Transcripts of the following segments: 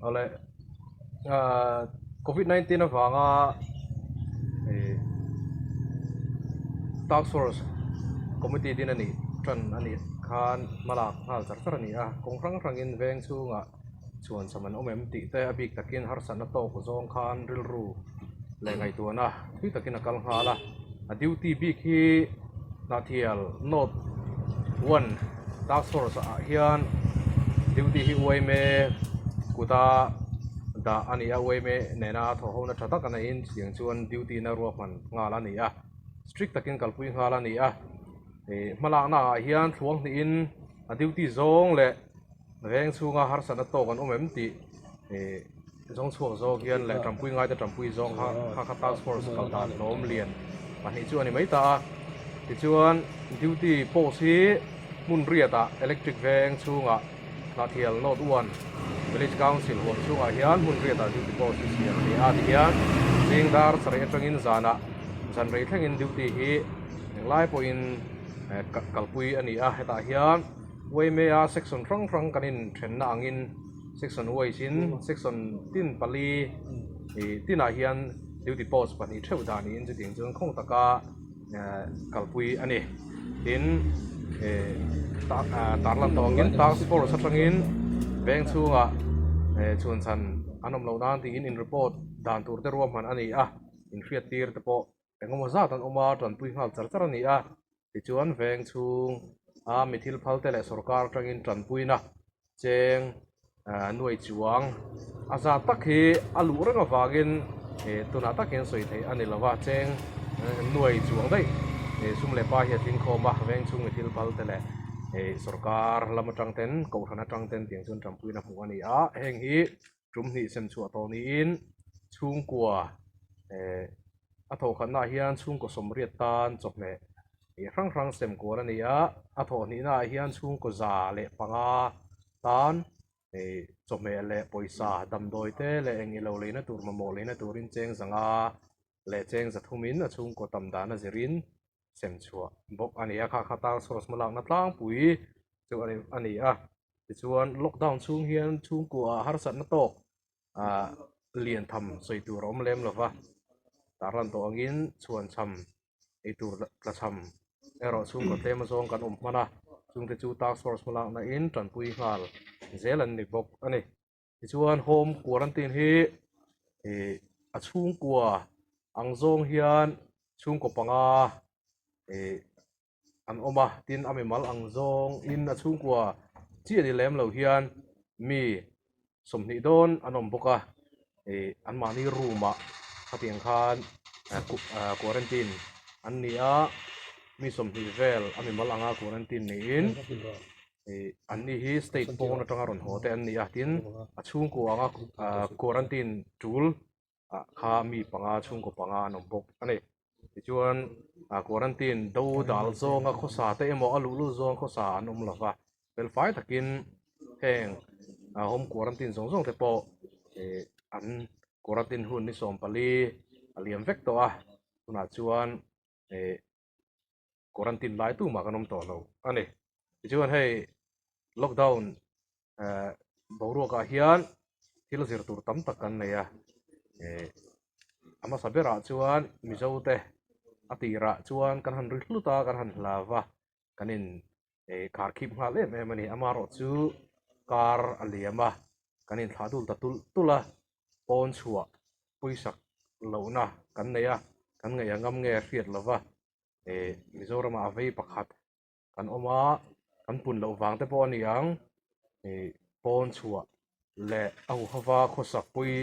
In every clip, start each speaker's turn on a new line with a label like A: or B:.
A: Awle ah covid 19 avanga ih task force committee din a nih tan a nih khan hmalak nghal char char a ni a kawng hrang hrangin veng chhungah chhuan cham an awm em tih te a bik takin harsatna tawk zawng khan rilru leh ngaihtuahna thui takin a kal nghal a a duty bik hi Hnahthial North one task force ah hian duty hi uaime kuta dah a ni a uaime nena thawh ho na tha tak a neihin chutiang chuan duty na ruahman nghal a ni a strict takin kalpui nghal a ni a ih hmalakna ah hian thluang hnihin a duty zawng leh. Veng chhunga harsatna tawk an awm em tih ih zawng chhuak zawk hian leh tanpui ngaite tanpui zawng kha kha kha task force kal dan hlawm lian pahnih chu a ni mai ta a. Tichuan duty post hi hmun riatah electric veng chhungah Hnahthial North One Village Council huam chhungah hian hmun riatah duty post hi siam a ni a tihian zing dar sarih atangin zanah zan rei thlengin duty hi englai pawhin kalpui a ni a hetah hian. Uaimea section hrang hrang kan inthenna angin section wise in section tin pali ih tinah hian duty post pahnih theuh dah niin chutiang chuan khawng taka kalpui a ni. Tin ih tarlan tawh angin task force atangin veng chhungah chhuan chhan an awm loh nan tiin in report dan tur te ruahman a ni a, inhriat tir te pawh engemaw zat an awm a, tanpui nghal char char a ni a. Tichuan veng chhung a mi thil phal te leh sorkar atangin tanpuina cheng nuai chuang a zat tak hi a luh reng avangin tunah tak hian sawi theih a ni lova cheng nuai chuang daih sum leh pa hi a tling khawm a veng chhung mi thil phal te leh sorkar lam atang ten kohhran atang ten tiang chuan tanpuina hmuh a ni a heng hi tum hnih sem chhuah tawh niin chhungkua eh a thawhkhatna ah hian chhungkaw sawmriat tan chawhmeh ih hrang hrang sem kual a ni a a thawh hnihna ah hian chhungkaw 105 tan ih chawhmeh leh pawisa damdawi te leh eng ilo leina tur mamawh leina turin cheng 500 leh cheng 300 in a chhungkaw tam dan a zirin sem chhuah bawk a ni a kha kha task force hmalakna tlangpui chu a ni a. Tichuan lockdown chhung hian chhungkua harsatna tawk ah lian tham sawi tur a awm lem lova tarlan tawh angin chhuan cham eitur tla cham erawh chhungkaw tlem azawng kan awm hman a chungte chu task force hmalakna in tanpui nghal zel an ni bawk a ni. Tichuan home quarantine hi ih a chhungkua ang zawng hian chhungkaw panga ih an awm a tin a mimal ang zawng in a chhungkua chiah ni lem lo hian mi 20 dawn an awm bawk a ih anmahni room ah khatiang khan quarantine an ni a mi 20 vel a mimal anga quarantine niin ih anni hi state pawn atanga rawn haw te an ni a tin a chhungkua anga quarantine tul ah kha mi panga chhungkaw panga an awm bawk a ni tichuan ah quarantine do dal zawnga khawsa te emaw a luh lut zawng khawsa an awm lova felfai takin heng ah home quarantine zawng zawng te pawh ih an quarantine hun ni 14 a liam vek tawh a tunah chuan ih quarantine lai tumah kan awm tawh lo a ni tichuan hei lockdown eh boruakah hian thil zir tur tam tak kan nei a eh a hmasa berah chuan mizo te a tirah chuan kan han ri hlut a kan han hlau va kan in eh kharkhip nghal em em a ni amaherawh chu kar a liam a kan in thlah dul ta tulh tulh a pawn chhuah puisak lohna kan nei a kan ngaih a ngam nge a hriat lova eh Mizoramah a vei pakhat kan awm a kan pun loh vang te pawh a ni ang ih pawn chhuah leh a huhova khawsak pui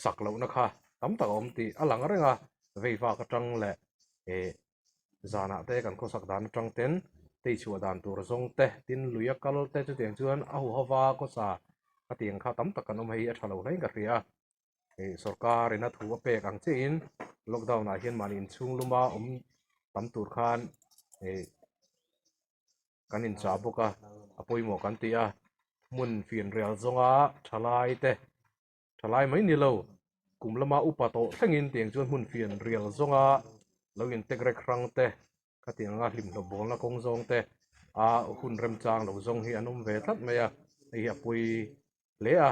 A: sak lohna kha tam tak a awm tih a lang reng a vei vak atang leh ih zanah te kan khawsak dan atang ten tei chhuah dan tur zawng te tin lui a kal te chutiang chuan a huhova khawsa a tiang kha tam tak kan awm hei a tha lo hle in ka hria a ih sorkar in a thu a pek ang chiahin lockdown ah hian mahni inchhung luma awm tam tur khan ih kan inchah bawk a a pawimawh kan ti a hmun fianrial zawnga thalai te thalai mai ni lo kum lama upa tawh thlengin tiang chuan hmun fianrial zawnga lo intek rek hrang te khatiang anga hlimhlawp bawlna kawng zawng te a hun remchang lo zawng hi an awm ve tlat mai a hei hi a pawi. hle a,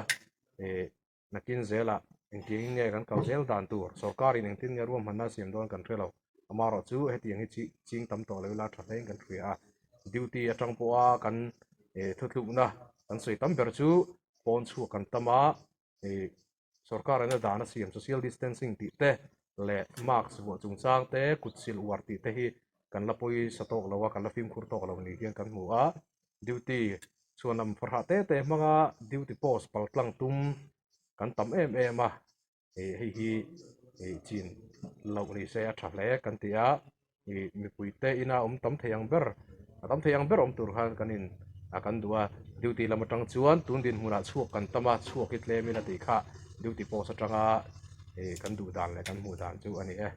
A: ih nakin zelah engtiangin nge kan kal zel dan tur sorkarin engtin nge ruahmanna a siam dawn kan hre lo. Amaherawh chu hetiang hi chi ching tam tawh lo ila tha hlein kan hria a, duty atang pawha kan ih thuthlukna kan sawi tam ber chu pawn chhuak kan tam a, ih sorkar in a dan a siam social distancing tih te leh mask vuah chungchang te kut sil uar tih te hi kan la pawisa tawk lo a kan la fimkhur tawk lo ni hian kan hmu a duty chhuanam farhah te te hmanga duty post paltlang tum kan tam em em a ih hei hi ih chin loh ni se a tha hle kan ti a ih mipui te ina awm tam thei ang ber a tam thei ang ber awm tur khan kan in a kan duh a duty lam atang chuan tun dinhmunah chhuak kan tam a chhuak hi tlem in a tih kha duty post atanga ih kan duh dan leh kan hmuh dan chu a ni e.